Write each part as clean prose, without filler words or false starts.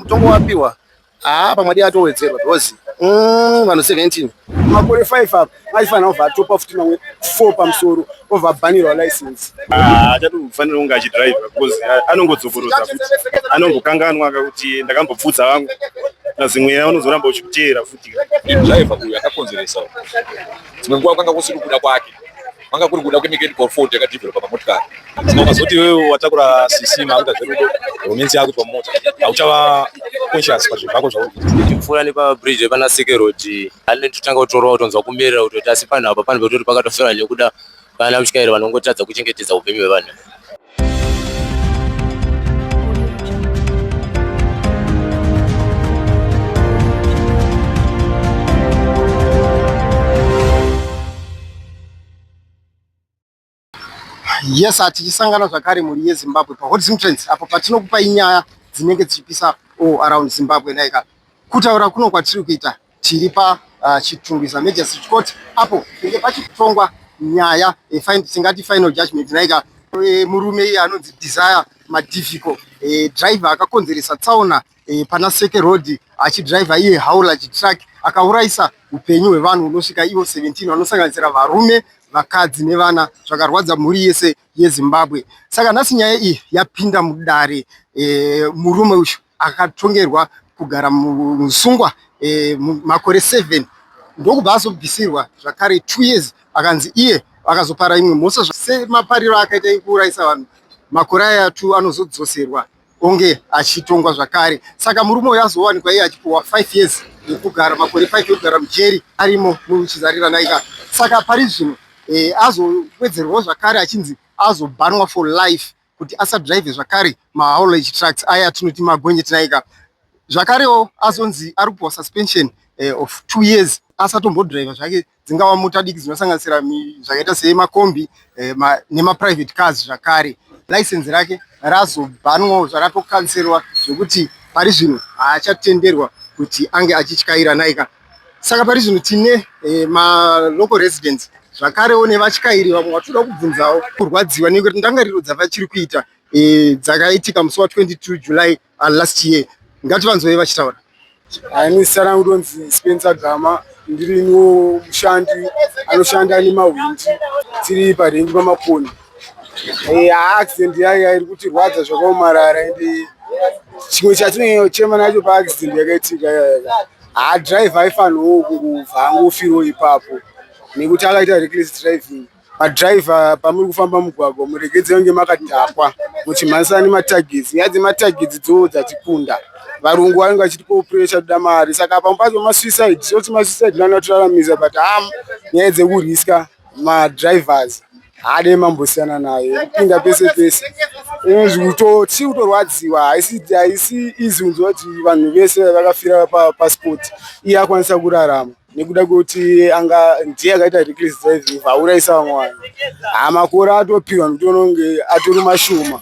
Mutongo wapiwa haa pamwe dai atowedzerwa because vanhu 17. Makore 5 apa aifanira kubva atopa futi mamwe 4 pamusoro obva abhanirwa license. Haachatofanira kunge achidriver because anongodzokorodza futi, anongokanganwa kuti ndakambopfudza vangu nazimweya unozoramba uchikuteera futi. Driver uyu akakonzeresa dzimwe nguva kwanga kusiri kuda kwake, kwanga kuri kuda kwemechanical fault yakadevelopa pamotikari. Saka ukazoti iwewe watakura sisi maakuita zverudo, romance yakuitwa mumota, hauchava conscious pazvinhu zvako zvauri kuita. Tichipfuura nepabridge repana Seke Road, anototanga kutorwa kutonzwa kumerera kutoti asi panhu apa panhu pekuti pakatofera nekuda vana mutyairi vanongotadza kuchengetedza upenyu hwevanhu. Yes, tichisangana zvakare mhuri yeZimbabwe paHot Zim Trends apo patinokupai nyaya dzinenge dzichipisa all around Zimbabwe. Naika kutaura kuno kwatiri kuita tiri pa Chitungwiza Magistrate Court apo penge pachitongwa nyaya tingati final judgment. Naika murume iye anonzi Desire Madiviko, driver akakonzeresa tsaona pana Seke Road achidriver iye haulage truck akaurayisa upenyu hwevanhu unosvika ivo 17 vanosanganisira varume, vakadzi nevana, zvakarwadza mhuri yese yeZimbabwe. Saka nhasi nyaya iyi yapinda mudare. Murume uyu akatongerwa kugara musungwa makore 7 ndokubva azobvisirwa zvakare 2 years, akanzi iye akazopara imwe mhosva semapariro akaita ekuurayisa vanhu, makore aya 2 anozodzoserwa onge achitongwa zvakare. Saka murume uyu azowanikwa iye achipiwa 5 years yekugara, makore 5 ekugara mujeri arimo muchizarira naika. Saka pari zvino azowedzerwawo zvakare achinzi azobhanwa for life kuti asadrive zvakare mahaulage trucks aya atinoti magonyeti naika. Zvakarewo azonzi ari kupiwa suspension of 2 years asatombodriver zvake dzingava mota diki dzinosanganisira zvakaita semakombi nemaprivate cars zvakare. License rake razobhanwawo zvaratokanserwa zvekuti pari zvino haachatenderwa kuti ange achityaira naika. Saka pari zvino tine malocal residents zvakarewo nevatyairi vamwe vatoda kubvunzawo kurwadziwa nekuti ndangariro dzavachiri kuita dzakaitika musi wa 22 July last year. Ngativanzwei vachitaura. Ini zita rangu rinonzi Spencer Gama, ndiriwo mushandi anoshanda nemahwindi, tiri parengi paMakoni. Accident yaiya iri kutirwadza zvakaomarara, ende chimwe chatinonyanya nacho paaccident yakaitika iyaya, haa driver aifanirwawo kungobva angofirawo ipapo nekuti akaita reckless driving. Madriver, pamuri kufamba mugwagwa muregedze kunge makadhakwa muchimhanyisana nematargets. Nyaya dzematargets dzo dzatikunda. Varungu vanenge vachitipawo pressure, toda mari, saka pamwe pacho masuicide, toti masuicide vanotoraramisa, but haa nyaya dzekuriska madrivers haade mambosiyana nayo kupinda pese pese. Tiri kutorwadziwa, haisi easy kunzwa kuti vanhu vese vakafira paspot, iye akwanisa kurarama nekuda kwekuti anga ndiye akaita reckless driving aurayisa vamwe vanhu. Haa makore atopiwa nekuti unonge atori mashoma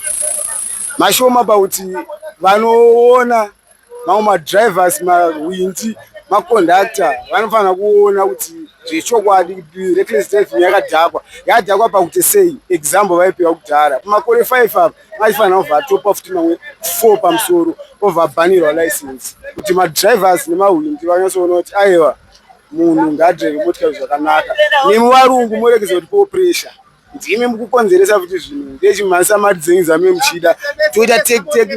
mashoma pakuti vanoona mamwe madrivers, mahwindi, makondakta vanofanira kuona kuti zvechokwadi reckless driving yakadhakwa, yakadhakwa pakuti sei. Example vaipiwa kudhara pamakore 5 apa aifanira kubva atopa futi mamwe 4 pamusoro obva abhanirwa license kuti madrivers nemahwindi vanyatsoona kuti aiwa, munhu ngaadrive motikari zvakanaka. Nemi varungu moregedza kutipawo pressure, ndimi mukukonzeresa futi zvinhu, ndechimhanyisa mari dzenyu dzamune muchida, toita tek tek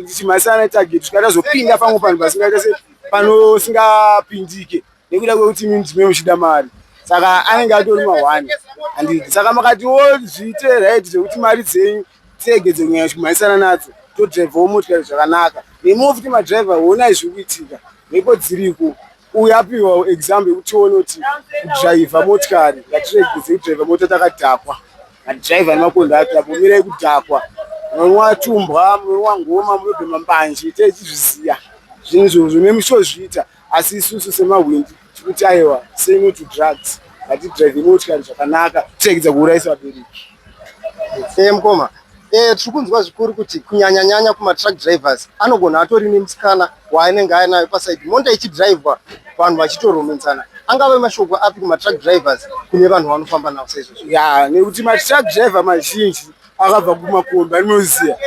tichimhanyisana netarget kusvika tazopinda pamwe panhu pasingaita se panosingapindike nekuda kwekuti imi ndime muchida mari, saka anenge atori mahwani handiti. Saka makatiwo zviite right zvekuti mari dzenyu tiregedze kunyanya kumhanyisana nadzo, todhiraivhawo motikari zvakanaka. Nemiwo futi madhiraivha, honai zviri kuitika, mhepo dziriko. Uyu apiwa example yekuti tione kuti kudhiraivha motikari, ngatiregedze kudhiraivha mota takadhakwa. Madhiraivha nemakondakta, apo mirai kudhakwa, munonwa tumbwa, munonwa ngoma, munobhema mbanje, techizviziya zvinhu izvozvo nemuchitozviita, asi isusu semahwindi tikuti aiwa, say no to drugs, ngatidhiraivhe motikari zvakanaka, tiregedza kuurayisa vabereki. Mukoma, tiri kunzwa zvikuru kuti kunyanyanyanya kumatruck drivers anogona atori nemusikana waanenge ainayo paside, mota ichidhiraivhwa vanhu vachitoromedzana. Angave mashoko api kumatruck drivers, kune vanhu vanofamba navo saizvozvo? Ya, nekuti matruck driver mazhinji akabva kumakombi, anoziya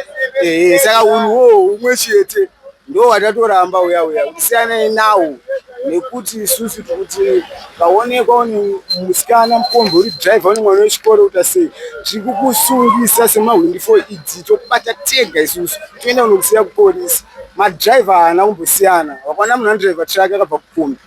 ehe, saka unhuwo umwe chete. Ndo watatoramba uya uya kuti siyanai nawo nekuti isusu tikuti kaonekwa une musikana mukombi uri driver une mwana wechikoro uta sei, tiri kukusungisa semahwindi for ed, tokubata tega isusu, toenda kunokusiya kupolisi. Madriver haana kumbosiyana, wakaona munhu anodriver truck akabva kukombi,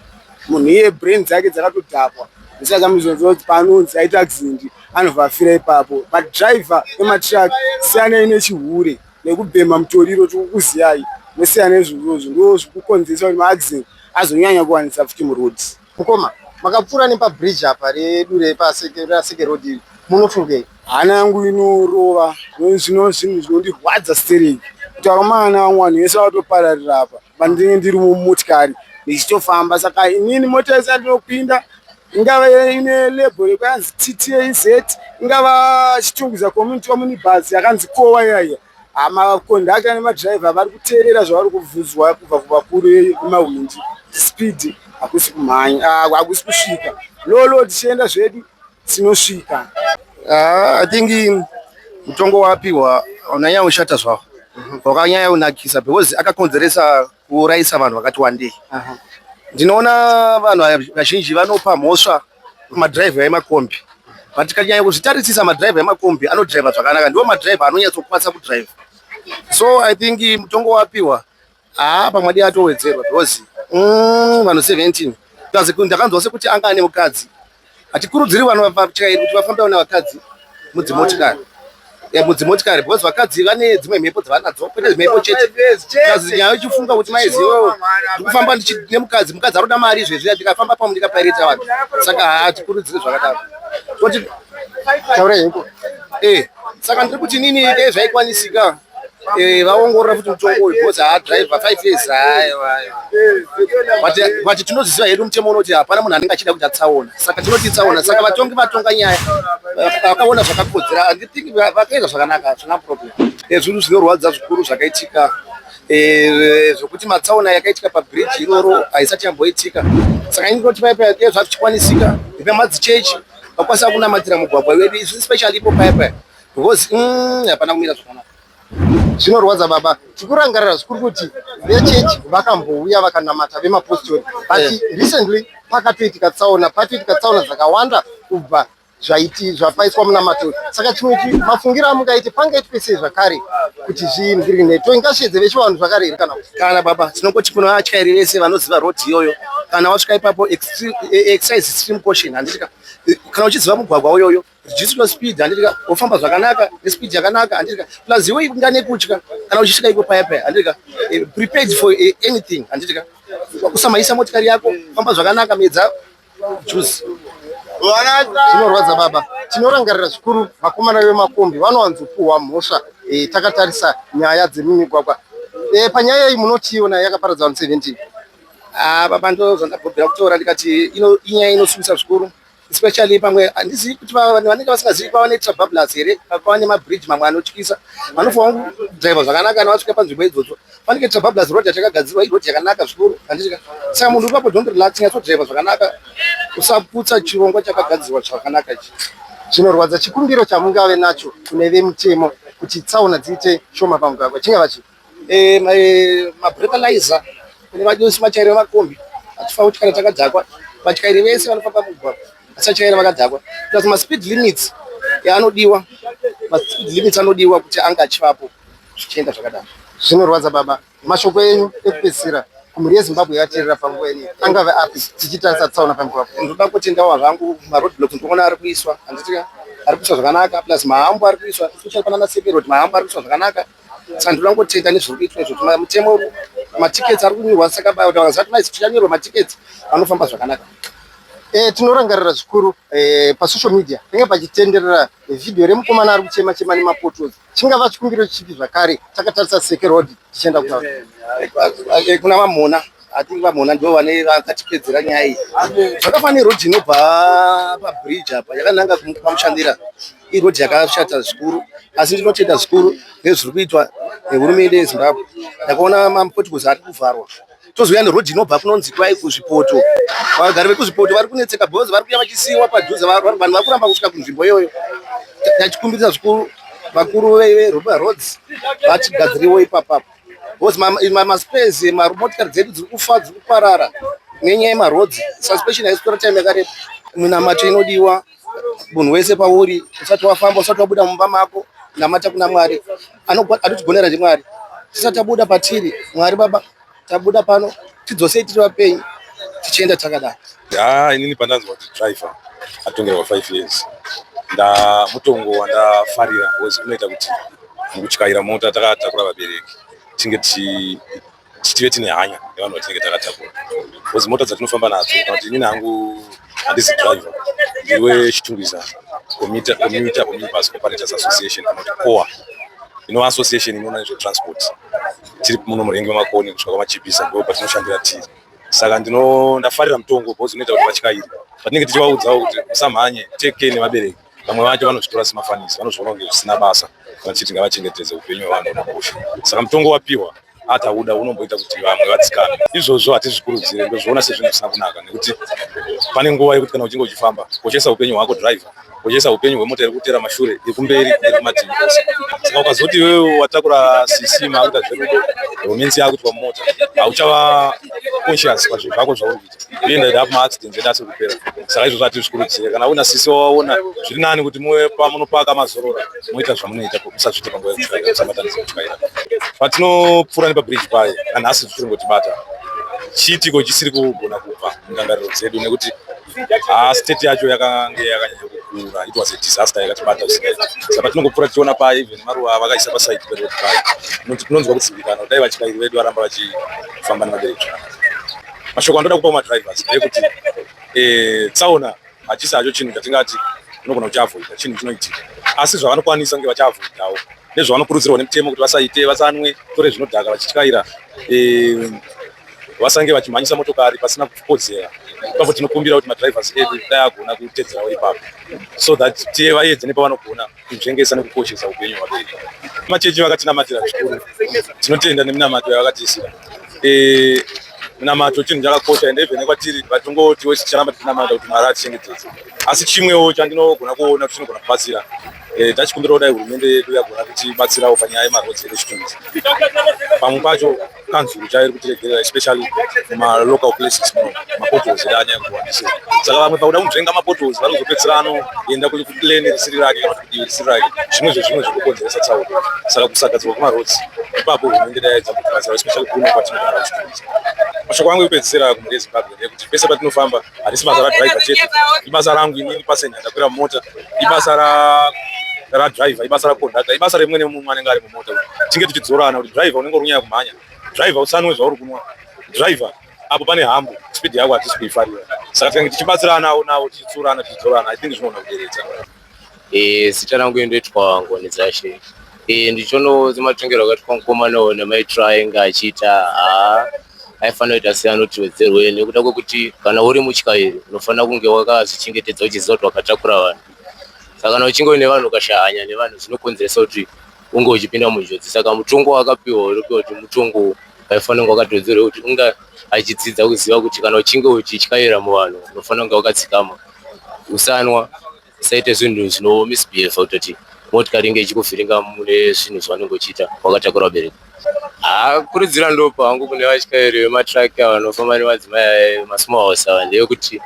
munhu iye brain dzake dzakatodhakwa. Saka muzonzwa kuti paanonzi aita accident anobva afira ipapo. Madriver ematruck, siyanai nechihure nekubhema mutoriro, tikukuziyai, musiyana izvozvo, ndo zvikukonzeresa kuti maaccident azonyanya kuwanisa futi muroad. Mukoma, makapfuura nepabridge apa redu repaSeke Road iri, munofungei? Hana yangu inorova, zvino zvinhu zvinondirwadza stereki. Kutaura maana vamwe vanhu vese vatopararira apa pandinenge ndiri mumotikari ndichitofamba. Saka inini mota yese yandinopinda, ingava ine label yekuyanzi TTAZ, ingava Chitungwiza Community Omnibus yakanzi Kowa iyaiya, makondakta nemadhiraivha vari kuteerera zvavari kubvunzwa kubva kuvakuru vemahwindi. Speed hakusi kumhanya, hakusi kusvika lolo, tichienda zvedu tinosvika. Ah, I think mutongo wapiwa unanyanya kushata zvawo, wakanyanya kunakisa because akakonzeresa kuurayisa vanhu vakati wandei. Ndinoona vanhu vazhinji vanopa mhosva kumadhiraivha emakombi, but tikanyanya kuzvitarisisa, madhiraivha emakombi anodhiraivha zvakanaka, ndiwo madhiraivha anonyatsokwanisa kudhiraivha. So I think mutongo wapiwa, haa, pamwe dai atowedzerwa because vanhu 17, plus ndakanzwa sekuti anga ane mukadzi. Hatikurudziri vanhu vatyairi kuti vafambe nevakadzi mudzimotikari because vakadzi vane dzimwe mhepo dzavanadzo, kwete mhepo chete. Plus nyaya yechifunga kuti maizivo ndikufamba nemukadzi, mukadzi aroda mari izvezvi, ndikafamba pamwe ndikapairita vanhu, saka hatikurudziri zvakadaro. Toti Taurai henyu. Saka ndiri kuti nini dai zvaikwanisika, vaongorora futi mutongo uyu because haa, driver 5 years, haiwa. But tinoziziva hedu mutemo unoti hapana munhu anenge achida kuita tsaona, saka tinoti tsaona. Saka vatongi vatonga nyaya, vakaona zvakakodzera. Handithink vakaita zvakanaka, hazvina problem. Zvinhu zvinorwadza zvikuru zvakaitika, zvokuti matsaona yakaitika pabhiriji iroro haisati yamboitika. Saka indinoti paya paya dai zvazichikwanisika, vemadzichechi vakwanisa kunamatira mugwagwa wedu isu, especially ipo paya paya, because hapana kumira zvakanaka. Zvinorwadza baba, tikurangarira zvikuru kuti vechechi vakambouya vakanamata, vemapostori, but recently pakatoitika tsaona, patoitika tsaona dzakawanda kubva zvaiti zvapaiswa munamato. Saka chimwe mafungiro amungaite, pangaitwe sei zvakare kuti zvindirine toingashedze vechivanhu zvakare here kana kuti? Kana baba, tinongoti kuna vatyairi vese vanoziva road iyoyo, kana wasvika ipapo, exercise extreme caution, handitika? Kana uchiziva mugwagwa uyoyo, reduce your speed, handitika? Wofamba zvakanaka nespeed yakanaka, handitika? Plus iwe unga nekutya kana uchisvika iko paya paya, handitika? Prepared for anything, handitika? Usamhanyisa motikari yako, famba zvakanaka, medza juice. Zvinorwadza baba, tinorangarira zvikuru vakomana vemakombi vanowanzopuhwa mhosva, takatarisa nyaya dzemumigwagwa. Panyaya iyi munotiona yakaparadza vanhu 17? Ah, baba, ndo zvandabvobvera kutaura ndikati inyaya inosungisa zvikuru, especially pamwe handizivi kuti vanhu vanenge vasingazivi kwava netrabablas here, kwava nemabridge mamwe anotyisa. Vanofanira kudhiraivha zvakanaka kana vasvika panzvimbo idzodzo. Panenge Trabablas Road yatakagadzirwa, iroad yakanaka zvikuru, handitika? Saka munhu ipapo, don't relax, nyatsodhiraivha zvakanaka, usaputsa chirongwa chakagadzirwa zvakanaka ichi. Zvinorwadza. Chikumbiro chamungave nacho kune vemutemo kuti tsaona dziite shoma pamugwagwa chingava chii? Mabreathalyzer kune vadosi vatyairi vemakombi, hatifaniri kutyaira takadhakwa. Vatyairi vese vanofamba mumugwagwa vasatyaira vakadhakwa. Plus maspeed limits anodiwa, maspeed limits anodiwa kuti ange achivapo, zvichienda zvakadaro. Zvinorwadza baba, mashoko enyu ekupedzisira kumhuri yeZimbabwe yakateerera panguva inei angave api, tichitarisa tsaona pamugwagwa? Ndoda kutendawo zvangu maroadblocks, ndikuona ari kuiswa, handitika? Ari kuiswa zvakanaka, plus mahambu ari kuiswa, especially panana Seke Road, mahambu ari kuiswa zvakanaka. Saka ndoda kungotenda nezviri kuitwa izvozvo. Mutemo, matickets ari kunyorwa, saka vakaziva kuti maisi tichanyorwa matickets, vanofamba zvakanaka. Tinorangarira zvikuru pasocial media penge pachitenderera vhidhiyo remukomana ari kuchema chema nemapotholes. Chingava chikumbiro chipi zvakare takatarisa Seke Road tichienda kutaura? Kuna VaMhona, I think VaMhona ndo vane vakatipedzera nyaya iyi. Zvakafanira road inobva pabridge apa yakananga paMushandira, iroad yakashata zvikuru, asi ndinotenda zvikuru nezviri kuitwa nehurumende yeZimbabwe. Ndakaona mapotholes ari kuvharwa. Tozouya neroad inobva kunonzi kwai kuZvipoto. Vagari vekuZvipoto vari kunetseka because vari kuuya vachisiyiwa padhuze, vanhu vari kuramba kusvika kunzvimbo iyoyo. Tachikumbirisa zvikuru vakuru veroads vatigadziriwo ipapapo. Because maspares, motikari dzedu dziri kufa, dziri kuparara nenyaya yemaroads. Suspension haisi kutora time yakareba. Minamato inodiwa munhu wese pauri, usati wafamba, usati wabuda mumba mako, namata kuna Mwari. Anotigonera ndiMwari. Tisati tabuda patiri, Mwari Baba, tabuda pano, tidzosei tiri vapenyu, tichienda takadaro. Ha, inini pandanzwa kuti driver atongerwa 5 years, nda mutongo wandafarira because unoita kuti mukutyaira mota takatakura vabereki tinge tive tine hanya nevanhu vatinenge takatakura, because mota dzatinofamba nadzo, kana kuti inini hangu handisi driver, ndiri weChitungwiza Commuter Omnibus Operators Association, kana kuti COA, inova association inoona nezvetransport. Tiri muno murengi weMakoni kusvika kwaMachipisa, ndo patinoshandira tiri. Saka ndafarira mutongo because unoita kuti vatyairi patinenge tichivaudzawo kuti musamhanye, take care nevabereki, vamwe vacho vanozvitora semafanisi, vanozviona kunge zvisina basa vachiti ngavachengetedze upenyu hwevanhu hunokosha. Saka mutongo wapiwa atauda unomboita kuti vamwe vadzikame. Izvozvo hatizvikurudzire, ndozviona sezvinhu zvisina kunaka, nekuti pane nguva yekuti kana uchinge uchifamba, koshesa upenyu hwako driver, koshesa upenyu hwemota iri kutera mashure, iri kumberi, iri kumativi ose. Saka ukazoti iwewe watakura sisi, maakuita zverudo, romance yakuitwa mumota, hauchava conscious pazvinhu zvako zvauri kuita, uye ndaida maaccidents edu asiri kupera. Saka izvozvo hatizvikurudzire. Kana una sisi wawaona, zviri nani kuti muve pamunopaka mazorora, moita zvamunoita, musazviite panguva yekutyaira, musabatanidza kutyaira. Patinopfuura nepabridge paye nanhasi, zvichiri ngotibata, chiitiko chisiri kugona kubva mundangariro dzedu, nekuti ha, state yacho yakange yakanyanya kukura. It was a disaster yakatibata zvisingaiti. Saka patinongopfuura tichiona paye, even maruva avakaisa paside peroad paye, tinonzwa kudzimbikana kudai vatyairi vedu varamba vachifamba nevabereki zvakanaka. Mashoko andoda kupa kumadrivers ndeyekuti tsaona hachisi hacho chinhu chatingati unogona kuchiavoida, chinhu chinoitika, asi zvavanokwanisa kunge vachiavoidawo nezvavanokurudzirwa nemutemo kuti vasaite, vasanwe tore zvinodhaka vachityaira, vasange vachimhanyisa motokari pasina kukodzera. Ipapo tinokumbira kuti madrivers edu dai agona kutedzerawo ipapo, so that tiye vaedze nepavanogona kunzvengesa nekukoshesa upenyu hwabereki. Machechi vakatinamatira zvikuru, tinotenda neminamato yavakatiisira. Minamato chinhu chakakosha, ende even kwatiri vatongotiwo ticharamba tichinamata kuti Mwari atichengetedze. Asi chimwewo chandinogona kuona kuti chinogona kubatsira, tachikumbirawo dai hurumende yedu yagona kutibatsirawo panyaya yemaroads edu eChitungwiza. Pamwe pacho kanzuru chairi kutiregerera, especially mumalocal places muno, mapotholes edu anyanya kuwandisa. Saka vamwe pakuda kunzvenga mapotholes vari kuzopedzisira anoenda kulane risiri rake kana kuti kudivi risiri rake, zvimwe zvezvimwe zviri kukonzeresa tsaona. Saka kusagadzirwa kwemaroads ipapo, hurumende dai yaedza kutibatsira, especially kuno kwatinogara kuChitungwiza. Mashoko angu ekupedzisira kumhuri yeZimbabwe ndeyekuti pese patinofamba, harisi basa radriver chete, ibasa rangu inini passenger ndakwira mumota, ibasa radriver, ibasa raconductor, ibasa remumwe nemumwe anenge ari mumota, kuti tinge tichidzorana kuti driver, unenge uri kunyanya kumhanya, driver, usanwe zvauri kunwa, driver, apo pane hump, speed yako hatisi kuifarira. Saka tikange tichibatsiranawo navo, tichitsurana, tichidzorana, I think zvinogona kuderedza. Zita rangu indoitwa Ngoni Dzashe. Ndichionawo sematongero akaitwa mukomana nemaitiro ainge achiita, haa, aifanira kuita seanoti wedzerwe, nekuda kwekuti kana uri mutyairi unofanira kunge wakazvichengetedza, uchiziva kuti wakatakura vanhu. Saka kana uchinge uine vanhu, ukashaya hanya nevanhu, zvinokonzeresa kuti unge uchipinda munjodzi. Saka mutongo wakapiwa uripiwa kuti mutongo waifanira kunge wakatowedzerwa, kuti unge achidzidza kuziva kuti kana uchinge uchityaira muvanhu, unofanira kunge wakadzikama, usanwa, usaite zvinhu zvino misbehave, kutoti motikari inge ichikuvhiringa mune zvinhu zvaunenge uchiita wakatakura vabereki. Haa, kurudzira ndopa hangu kune vatyairi vematraki ava vanofamba nemadzimai masmall house ava ndeyekuti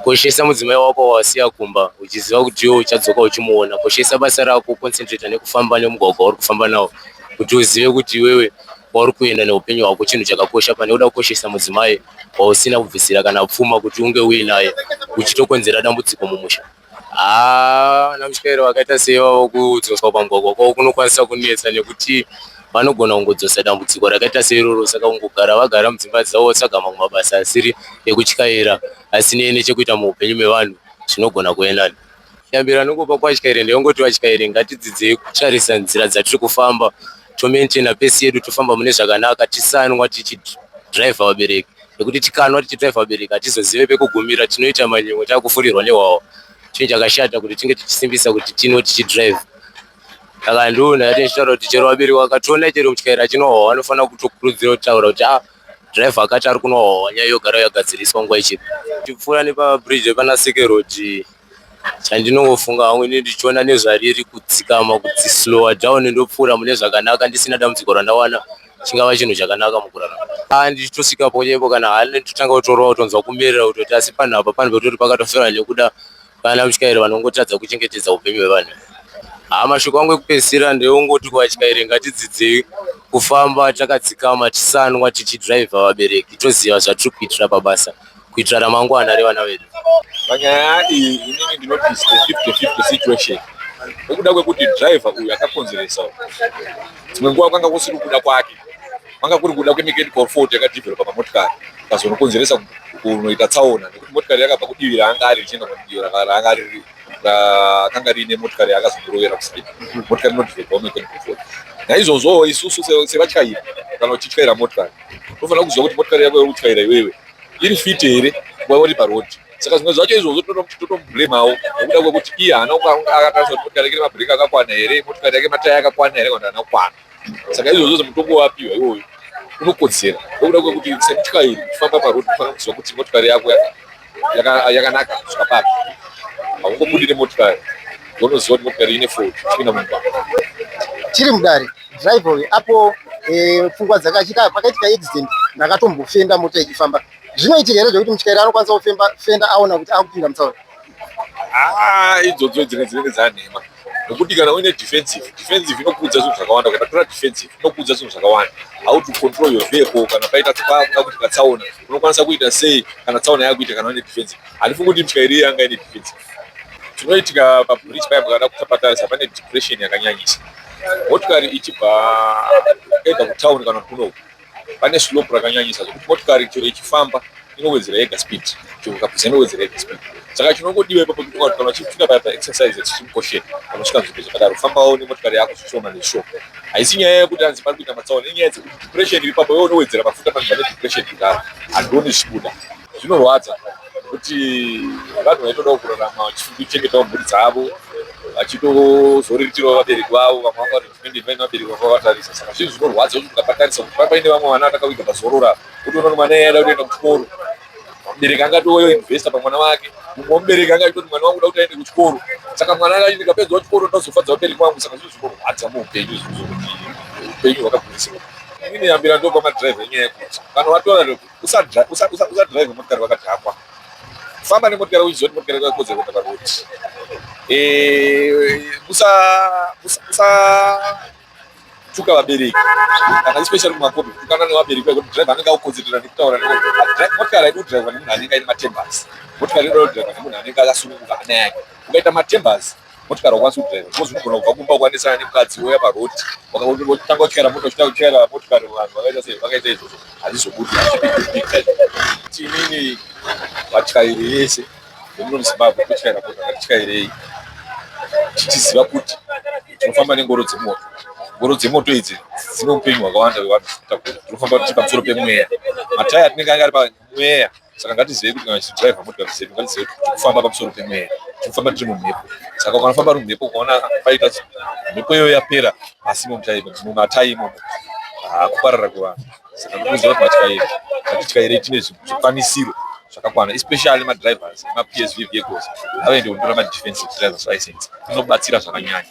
koshesa mudzimai wako wawasiya kumba, uchiziva kuti iwe uchadzoka uchimuona. Koshesa basa rako, concentrate nekufamba nemugwagwa wauri kufamba nawo, kuti uzive kuti iwewe kwauri kuenda neupenyu hwako chinhu chakakosha, pane kuda kukoshesa mudzimai wausina kubvisira kana pfuma kuti unge uinaye, uchitokonzera dambudziko mumusha. Haa, vana mutyairi vakaita seivavo, kudzoswa pamugwagwa kwavo kunokwanisa kunetsa, nekuti vanogona kungodzosa dambudziko rakaita seiroro. Saka kungogara vagara mudzimba dzavo, votsvaga mamwe mabasa asiri ekutyaira, asinei nechekuita muupenyu mevanhu, zvinogona kuve nani. Yambiro anongopa kuvatyairi ndeyongoti vatyairi ngatidzidzei kutarisa nzira dzatiri kufamba, tomaintaina pace yedu, tofamba mune zvakanaka, tisanwa tichidhiraivha vabereki, nekuti tikanwa tichidhiraivha vabereki hatizozive pekugumira, tinoita manyemwe takufurirwa nehwawa. Chinhu chakashata kuti tinge tichisimbisa kuti tinwe tichidhiraivha. Saka ndoona yati ndichitaura kuti chero vabereki vakatoona chero mutyairi achinwa hwawa, vanofanira kutokurudzira kutaura kuti a dhiraivha akati ari kunwa hwawa, nyaya yogara yagadziriswa nguva ichipo. Tichipfuura nepabridge pana Seke Road, chandinongofunga hangu ini ndichiona nezvariri, kudzikama, kudzislowa down, ndopfuura mune zvakanaka ndisina dambudziko randawana. Chingava chinhu chakanaka mukurarama. Ah, ndichitosvika pochepo kana hane totanga kutorova kutonzwa kumerera kutoti asi panhu apa panhu pekutoti pakatofera nekuda vana mutyairi vanongotadza kuchengetedza upenyu hwevanhu. Haa mashoko angu ekupedzisira ndeongoti kuvatyairi ngatidzidzei kufamba takadzikama tisanwa tichidhiraivha vabereki toziva zvatiri kuitira pabasa kuitira ramangwana revana vedu. Panyaya iyi inini ndinoti it's a 50-50 situation nekuda kwekuti driver uyu akakonzeresa dzimwe nguva kwanga kusiri kuda kwake kwanga kuri kuda kwemechanical fault yakadevelopa pamotikari ikazonokonzeresa kunoita tsaona nekuti motikari yakabva kudivi raanga ari richienda kudivi raanga riri rakanga riine motikari yaakazonorovera kuside motikari inodevelopawo mechanical fault naizvozvowo isusu sevatyairi kana uchityaira motikari unofanira kuziva kuti motikari yako yauri kutyaira iwewe iri fit here nguva uri paroad saka zvimwe zvacho izvozvo totomublamewo nekuda kwekuti iye haana akatarisa kuti motikari yake mabhireki akakwana here motikari yake mataya akakwana here kana haana kukwana saka izvozvo mutongo wapiwa iwoyo unokodzera nekuda kwekuti semutyairi uchifamba paroad unofanira kuziva kuti motikari yako yakanaka kusvika papi haungobudi nemotikari unoziva kuti motikari ine fault uchipinda mumugwagwa tiri mudare driver uyu apo pfungwa dzakachita pakaitika accident ndakatombofenda mota ichifamba zvinoitika here zvekuti mutyairi anokwanisa kufenda aona kuti akupinda mutsaona Ah, idzodzo dzinenge dzinenge dzanhema nekuti kana uine defensive defensive inokuudza zvinhu zvakawanda ukatora defensive inokuudza zvinhu zvakawanda how to control your vehicle kana paita pakuda kuitika tsaona unokwanisa kuita sei kana tsaona yakuita kana uine defensive handifungi kuti mutyairi iye anga ine defensive chinoitika pabridge paya mukada kutapatarisa pane depression yakanyanyisa motikari ichibva either kutauni kana kunoku pane slope rakanyanyisa zvekuti motikari chero ichifamba inowedzera yega speed chero ukabvisa inowedzera yega speed saka chinongodiwa ipapo kuti kana uchifika paya paexercise extreme caution panosvika nzvimbo zvakadaro fambawo nemotikari yako zvishoma nezvishoma haisi nyaya yekuti hanzi pari kuita matsaona inyaya dzekuti depression iri papo iwe unowedzera mafuta panhu pane depression kudaro handioni zvichibuda zvinorwadza nekuti vanhu vaitodawo kurarama vachichengetawo mhuri dzavo vachitozoriritirawo vabereki vavo vamwe vanga vari dependent vaine vabereki vanga vakatarisa saka zvinhu zvinorwadza kuti ukapatarisa kuti paine vamwe vana vatakaviga pazorora utoona kuti mwana iye ada kutoenda kuchikoro mubereki angatoinvesta pamwana wake mumwe mubereki anga achitoti mwana wangu uda kuti aende kuchikoro saka mwana anga achiti ndikapedzawo chikoro ndozofadza vabereki vangu saka zvinhu zvinorwadza muupenyu izvozvo kuti upenyu hwakagurisirwa inini yambira ndopa madhiraivha inyaya yekuti kana watora usadhiraivha motikari wakadhakwa famba nemotikari uchiziva kuti motikari yakakodzera kuenda parodi musatuka vabereki kana especially kumakombi kutukana nevabereki vakuti dhiraivha anenge akukonzerera nekutaura motikari haidi kudhiraivha nemunhu anenge aine matembers motikari inoda kudhiraivha nemunhu anenge akasununguka hana yake ukaita matembers motikari haukwanisi kudhiraivha because unogona kubva kumba ukwanisana nemukadzi wouya parodi wotanga kutyaira mota uchitanga kutyaira motikari vanhu vakaita sei vakaita izvozvo hazvizobudi hazvipi inini vatyairi vese vemuno muzimbabwe kutyaira mota ngatityairei tichiziva kuti tinofamba nengoro dzemoto ngoro dzemoto idzi dzine upenyu hwakawanda hwevanhu dzinotakura tinofamba tiri pamusoro pemweya mataya atinenge anga ari pamweya saka ngatizivei kuti kana tichidhiraivha motikari dzedu ngatizive kuti tikufamba pamusoro pemweya tinofamba tiri mumhepo saka ukanofamba uri mumhepo ukaona paita mhepo iyoyo yapera pasi mumatai imomo hakuparara kwevanhu saka ndikuziva kuti vatyairi ngatityairei tine zvikwanisiro zvakakwana especially madrivers emaPSV vehicles ngavaende kundotora madefensive drivers license inobatsira zvakanyanya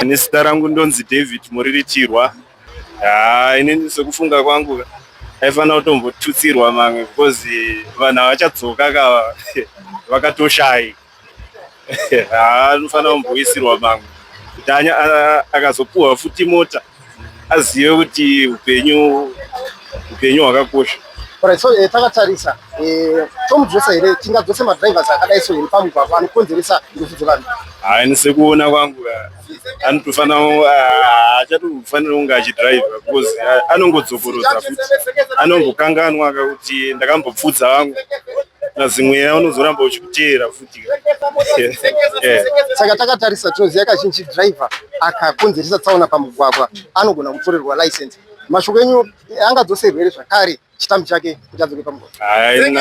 Ini zita rangu ndonzi David Muriritirwa. Haa inini sekufunga kwangu aifanira kutombotutsirwa mamwe because vanhu havachadzoka kava vakatoshaya. Haa anofanira kumboisirwa mamwe kuti akazopuhwa futi mota azive kuti upenyu upenyu hwakakosha. Alright, so takatarisa tomudzosa here tingadzose madrivers akadai so here pamugwagwa anokonzeresa ndufu dzevanhu Haa ini sekuona kwangu anotofanira haachatofanira kunge achidhiraivha because anongodzokorodza futi anongokanganwa kuti ndakambopfudza vangu nazimweya unozoramba uchikuteera futi Saka takatarisa tinoziva kazhinji driver akakonzeresa tsaona pamugwagwa anogona kutorerwa license mashoko enyu angadzoserwe here zvakare chitambi chake kuti adzoke pamugwagwa haa ini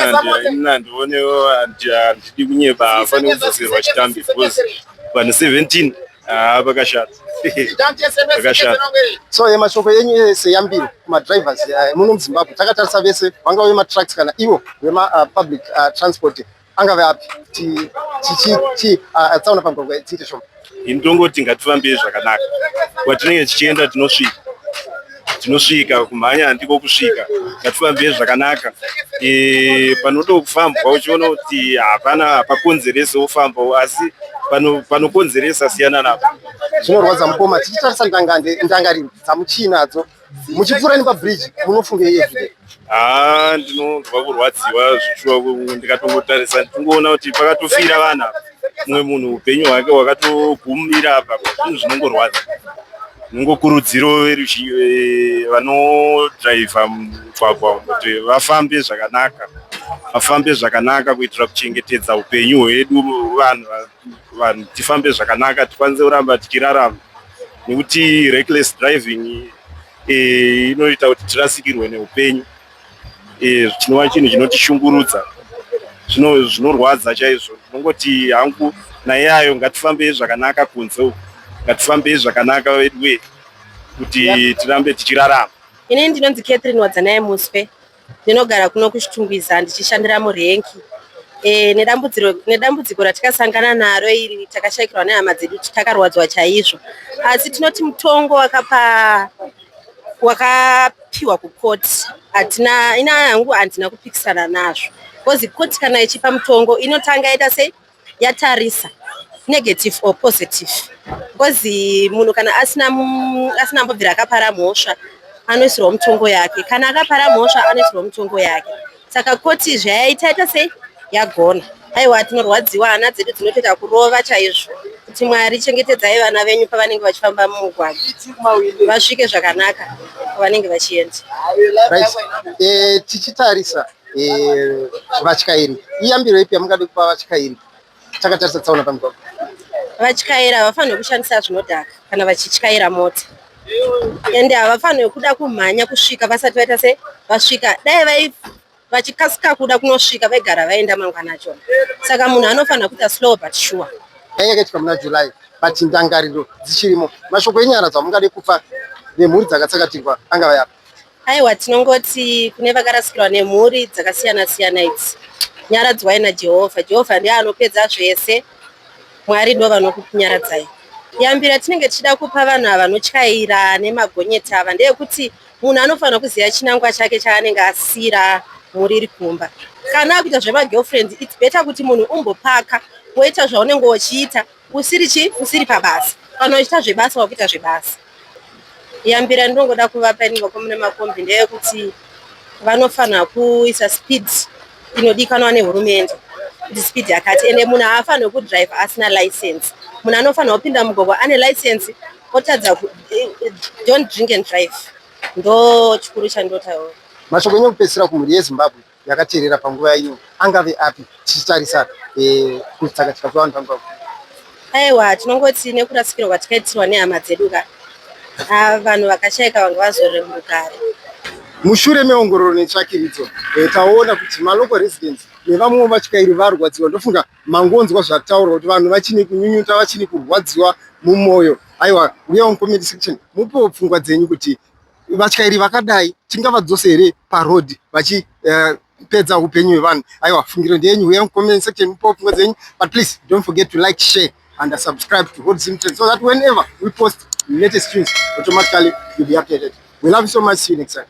handionewo handidi kunyepa haafaniri kudzoserwa chitambi because vanhu 17 haa pakashata pakashata so mashoko enyu seyambiro kumadrivers muno muzimbabwe takatarisa vese vangave vematrucks kana ivo vemapublic transport angave api tsaona pamugwagwa dziite shoma ini tongoti ngatifambei zvakanaka kwatinenge tichienda tinosvika Tinosvika, kumhanya handiko kusvika, ngatifambei zvakanaka. Panotofambwa uchiona kuti hapana hapakonzerese wofambawo, asi panokonzeresa siyana napo. Zvinorwadza mukoma, tichitarisa ndangariro dzamuchiinadzo muchipfuura nepabridge, munofungei everyday? Haa, ndinonzwa kurwadziwa zvichiwa. Ndikatongotarisa ndingoona kuti pakatofira vanhu apa, mumwe munhu upenyu hwake hwakatogumira apa. Zvinhu zvinongorwadza. Ndinongokurudziro vanodhiraivha mumugwagwa kuti vafambe zvakanaka, vafambe zvakanaka kuitira kuchengetedza upenyu hwedu vanhu. Vanhu tifambe zvakanaka, tikwanise kuramba tichirarama, nekuti reckless driving inoita kuti tirasikirwe neupenyu, chinova chinhu chinotishungurudza, zvinorwadza chaizvo. Ndinongoti hangu naiyayo, ngatifambei zvakanaka kunze uku, ngatifambei zvakanaka veduwe, kuti tirambe tichirarama. Inini ndinonzi Catherine Wadzanai Muswe, ndinogara kuno kuChitungwiza, ndichishandira murenki. Nedambudziko ratikasangana naro iri, takashayikirwa nehama dzedu, takarwadzwa chaizvo, asi tinoti mutongo wakapiwa kukoti, hatina, ina hangu handina kupikisana nazvo, because koti kana ichipa mutongo inotanga yaita sei, yatarisa negative or positive, because munhu kana asina mbobvira akapara mhosva anoisirwa mutongo yake, kana akapara mhosva anoisirwa mutongo yake. Saka koti zvayaita ita sei, yagona. Aiwa, tinorwadziwa, hana dzedu dzinotoita kurova chaizvo, kuti Mwari chengetedzai vana venyu pavanenge vachifamba mumugwagwa, vasvike zvakanaka pavanenge vachienda. Right, tichitarisa vatyairi, iyambiro ipi yamungade kupa vatyairi takatarisa tsaona pamugwagwa? Vatyairi havafaniri kushandisa zvinodhaka kana vachityaira mota, ende havafaniri kuda kumhanya kusvika vasati vaita sei, vasvika. Dai vai vachikasika kuda kunosvika, vaigara vaenda mangwana achona. Saka munhu anofanira kuita slow but sure. Yanga yakaitika muna July, but ndangariro dzichirimo. Mashoko enyara dzamungade kupa vemhuri dzakatsakatirwa angava yapi? Aiwa, tinongoti kune vakarasikirwa nemhuri dzakasiyana siyana idzi, nyaradzwai naJehovha. Jehovha ndiye anopedza zvese, Mwari ndo vanokunyaradzai. Yambira tinenge tichida kupa vanhu ava vanotyaira nemagonyeti ava ndeyekuti munhu anofanira kuziva chinangwa chake chaanenge asiyira mhuri iri kumba. Kana akuita zvemagirlfriend, it's better kuti munhu umbopaka, woita zvaunenge uchiita usiri chi usiri pabasa. Kana uchiita zvebasa, wakuita zvebasa. Yambira ndinongoda kuvapa ini vakomana makombi ndeyekuti vanofanira kuisa speed inodikanwa nehurumende, kuti speed yakati, ende munhu haafaniri kudhiraivha asina license. Munhu anofanira kupinda mugwagwa ane license, otadza don't drink and drive, ndo chikuru chandotaura. Mashoko enyu ekupedzisira kumhuri yeZimbabwe yakateerera panguva ino angave api, tichitarisa kutsakatika kwevanhu pamugwagwa? Aiwa, tinongoti nekurasikirwa kwatikaitirwa nehama dzedu ka, vanhu vakashayika vanga vazorore murugare. Mushure meongororo netsvakiridzo, taona kuti malocal residents nevamwewo vatyairi varwadziwa. Ndofunga mangonzwa zvataurwa kuti vanhu vachine kunyunyuta, vachine kurwadziwa mumwoyo. Aiwa, uyawo mucomment section mupewo pfungwa dzenyu kuti vatyairi vakadai tingavadzose here paroad vachipedza upenyu hwevanhu? Aiwa, fungiro ndeyenyu. Uya mucomment section mupewo pfungwa dzenyu, but please don't forget to like, share and subscribe to Hot Zim Trends so that whenever we post latest news, automatically you'll be updated. We love you so much. See you next time.